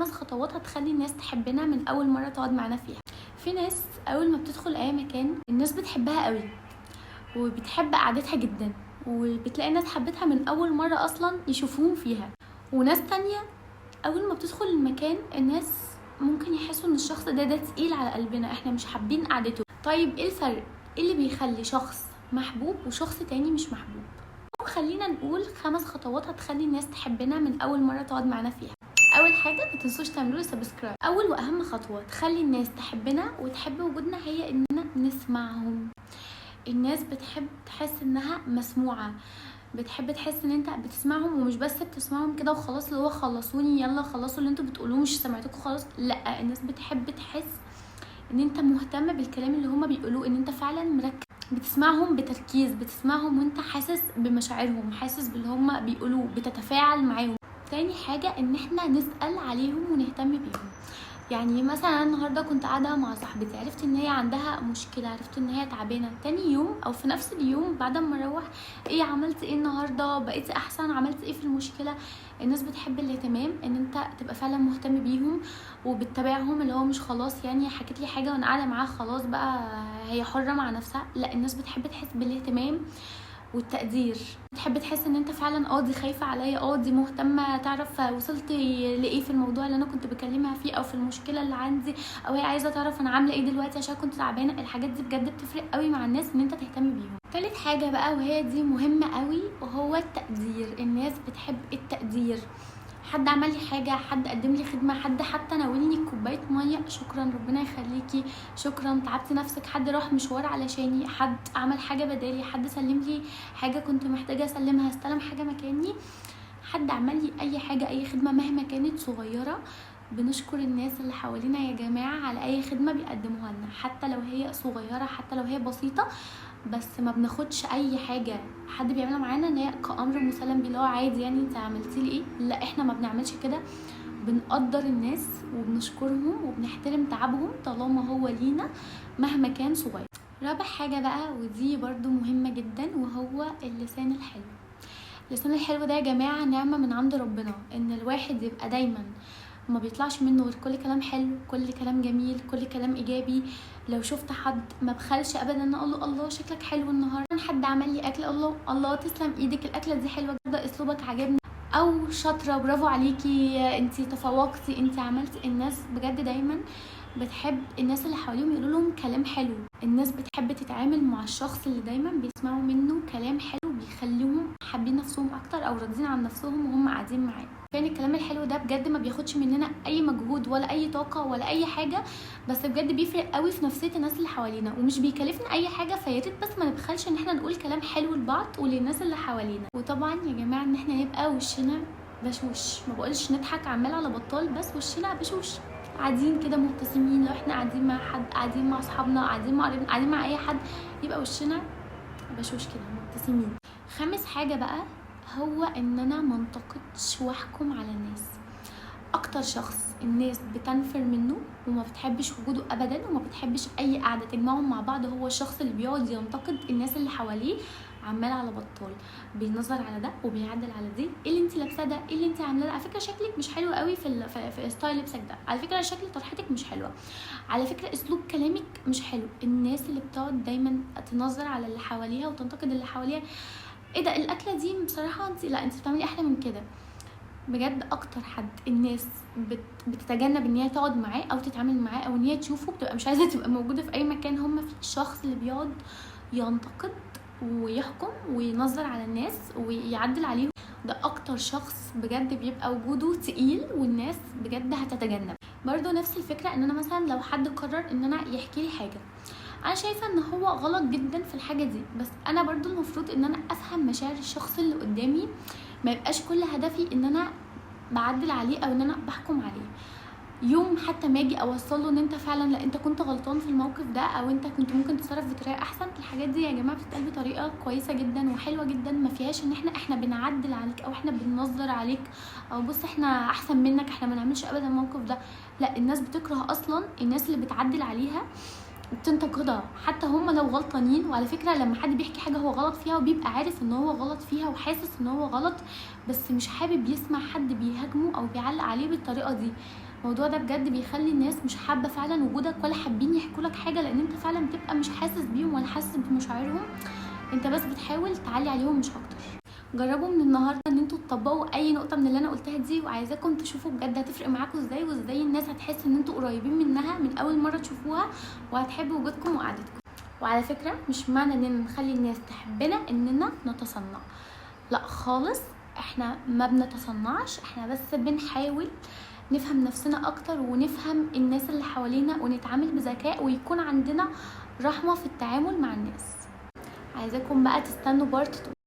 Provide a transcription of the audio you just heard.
5 خطوات هتخلي الناس تحبنا من اول مرة تقعد معانا فيها. في ناس اول ما بتدخل اي مكان الناس بتحبها قوي وبتحب قعدتها جدا، وبتلاقي الناس حبتها من اول مرة اصلا يشوفوهم فيها. وناس تانية اول ما بتدخل المكان الناس ممكن يحسوا ان الشخص ده تقيل على قلبنا، احنا مش حابين قعدته. طيب ايه الفرق؟ ايه اللي بيخلي شخص محبوب وشخص تاني مش محبوب؟ خلينا نقول 5 خطوات هتخلي الناس تحبنا من اول مرة تقعد معانا فيها. اول حاجة ما تنسوش تعملوا subscribe. اول واهم خطوة تخلي الناس تحبنا وتحب وجودنا هي اننا نسمعهم. الناس بتحب تحس انها مسموعة، بتحب تحس ان انت بتسمعهم، ومش بس بتسمعهم كده وخلاص اللي هو خلصوني يلا خلصوا اللي انتوا بتقولوه مش سمعتكم خلاص. لا، الناس بتحب تحس ان انت مهتم بالكلام اللي هما بيقولوه، ان انت فعلا مركز، بتسمعهم بتركيز، بتسمعهم وانت حاسس بمشاعرهم، حاسس باللي هما بيقولوه، بتتفاعل معاهم. تاني حاجة ان احنا نسأل عليهم ونهتم بيهم. يعني مثلا النهارده كنت قاعدة مع صاحبتي، عرفت ان هي عندها مشكلة، عرفت ان هي تعبانة. تاني يوم او في نفس اليوم بعد ما اروح، ايه عملت ايه النهارده، بقيتي احسن، عملت ايه في المشكلة. الناس بتحب الاهتمام، ان انت تبقى فعلا مهتم بيهم وبتتابعهم، اللي هو مش خلاص يعني حكيت لي حاجة وانا قاعدة معاها خلاص بقى هي حره مع نفسها. لا، الناس بتحب تحس بالاهتمام والتقدير، بتحب تحس ان انت فعلا دي خايفة عليا، دي مهتمة تعرف وصلت لايه في الموضوع اللي انا كنت بكلمها فيه، او في المشكلة اللي عندي، او هي عايزه تعرف انا عامله ايه دلوقتي عشان كنت تعبانة. الحاجات دي بجد بتفرق قوي مع الناس ان انت تهتم بيهم. تالت حاجة بقى وهي دي مهمة قوي، وهو التقدير. الناس بتحب التقدير. حد عمل لي حاجة، حد قدم لي خدمة، حد حتى ناولني كوباية مية، شكرا ربنا يخليكي، شكرا تعبتي نفسك، حد راح مشوار علشاني، حد عمل حاجة بدالي، حد سلم لي حاجة كنت محتاجه اسلمها، استلم حاجة مكاني، حد عمل لي اي حاجة، اي خدمة مهما كانت صغيرة. بنشكر الناس اللي حوالينا يا جماعة على اي خدمة بيقدموها لنا، حتى لو هي صغيرة، حتى لو هي بسيطة، بس ما بناخدش اي حاجة حد بيعملها معانا ان هي كأمر مسلم بيه، اللي هو عادي يعني انت عملتي لي ايه. لا، احنا ما بنعملش كده، بنقدر الناس وبنشكرهم وبنحترم تعبهم طالما هو لينا مهما كان صغير. رابع حاجة بقى ودي برضو مهمة جدا، وهو اللسان الحلو. اللسان الحلو ده يا جماعة نعمه من عند ربنا، ان الواحد يبقى دايما ما بيطلعش منه غير كل كلام حلو، كل كلام جميل، كل كلام ايجابي. لو شفت حد ما بخلش ابدا ان اقول له الله شكلك حلو النهارده، حد عمل لي اكل الله الله تسلم ايدك الاكلة دي حلوة جدا، اسلوبك عجبني، او شاطرة برافو عليكي انتي تفوقتي انتي عملتي. الناس بجد دايما بتحب الناس اللي حواليهم يقولوا لهم كلام حلو. الناس بتحب تتعامل مع الشخص اللي دايما بيسمعوا منه كلام حلو، بيخليهم حابين نفسهم اكتر او راضيين عن نفسهم وهم قاعدين معاه. فين الكلام الحلو ده بجد ما بياخدش مننا اي مجهود ولا اي طاقة ولا اي حاجة، بس بجد بيفرق قوي في نفسية الناس اللي حوالينا ومش بيكلفنا اي حاجة. فيا ريت بس ما نبخلش ان احنا نقول كلام حلو لبعض وللناس اللي حوالينا. وطبعا يا جماعة ان احنا نبقى وشنا بشوش، ما بقولش نضحك عمال على بطال، بس وشنا بشوش، قاعدين كده مبتسمين. لو احنا قاعدين مع حد، قاعدين مع اصحابنا، قاعدين مع قرايبنا، قاعدين مع اي حد، يبقى وشنا بشوش كده مبتسمين. خامس حاجة بقى هو ان انا ما انتقدش واحكم على الناس. اكتر شخص الناس بتنفر منه وما بتحبش وجوده ابدا وما بتحبش اي قعدة تجمعهم مع بعض هو الشخص اللي بيقعد ينتقد الناس اللي حواليه عمال على بطال، بينظر على ده وبيعدل على دي، ايه اللي انت لابساه ده، ايه اللي انت عاملاه ده، على فكرة شكلك مش حلو قوي في style لبسك ده، على فكرة شكل طرحتك مش حلوة، على فكرة اسلوب كلامك مش حلو. الناس اللي بتقعد دايما تنظر على اللي حواليها وتنتقد اللي حواليها، ايه ده الاكلة دي بصراحة انت لا انت بتعملي احلى من كده. بجد اكتر حد الناس بتتجنب ان هي تقعد معاه او تتعامل معاه او ان هي تشوفه، بتبقى مش عايزه تبقى موجودة في اي مكان هم فيه، الشخص اللي بيقعد ينتقد ويحكم وينظر على الناس ويعدل عليهم، ده اكتر شخص بجد بيبقى وجوده تقيل والناس بجد هتتجنب. برضو نفس الفكرة ان انا مثلا لو حد قرر ان انا يحكي لي حاجة انا شايفه ان هو غلط جدا في الحاجة دي، بس انا برضو المفروض ان انا افهم مشاعر الشخص اللي قدامي، ما يبقاش كل هدفي ان انا بعدل عليه او ان انا بحكم عليه. يوم حتى ما اجي اوصل له ان انت فعلا لا انت كنت غلطان في الموقف ده، او انت كنت ممكن تتصرف بطريقة احسن. الحاجات دي يا جماعة بتتقال بطريقة كويسة جدا وحلوه جدا، ما فيهاش ان احنا بنعدل عليك او احنا بننظر عليك او بص احنا احسن منك، احنا ما نعملش ابدا الموقف ده. لا، الناس بتكره اصلا الناس اللي بتعدل عليها وبتنتقدها حتى هم لو غلطانين. وعلى فكرة لما حد بيحكي حاجة هو غلط فيها وبيبقى عارف ان هو غلط فيها وحاسس ان هو غلط، بس مش حابب يسمع حد بيهاجمه او بيعلق عليه بالطريقة دي. الموضوع ده بجد بيخلي الناس مش حابة فعلا وجودك ولا حابين يحكوا لك حاجة، لان انت فعلا بتبقى مش حاسس بيهم ولا حاسس بمشاعرهم، انت بس بتحاول تعلي عليهم مش اكتر. جربوا من النهارده ان انتوا تطبقوا اي نقطة من اللي انا قلتها دي، وعايزاكم تشوفوا بجد هتفرق معاكم ازاي، وازاي الناس هتحس ان انتوا قريبين منها من اول مرة تشوفوها، وهتحب وجودكم وقعدتكم. وعلى فكرة مش معنى اننا نخلي الناس تحبنا اننا نتصنع، لا خالص، احنا ما بنتصنعش، احنا بس بنحاول نفهم نفسنا اكتر ونفهم الناس اللي حوالينا ونتعامل بذكاء، ويكون عندنا رحمه في التعامل مع الناس. عايزاكم بقى تستنوا part 2.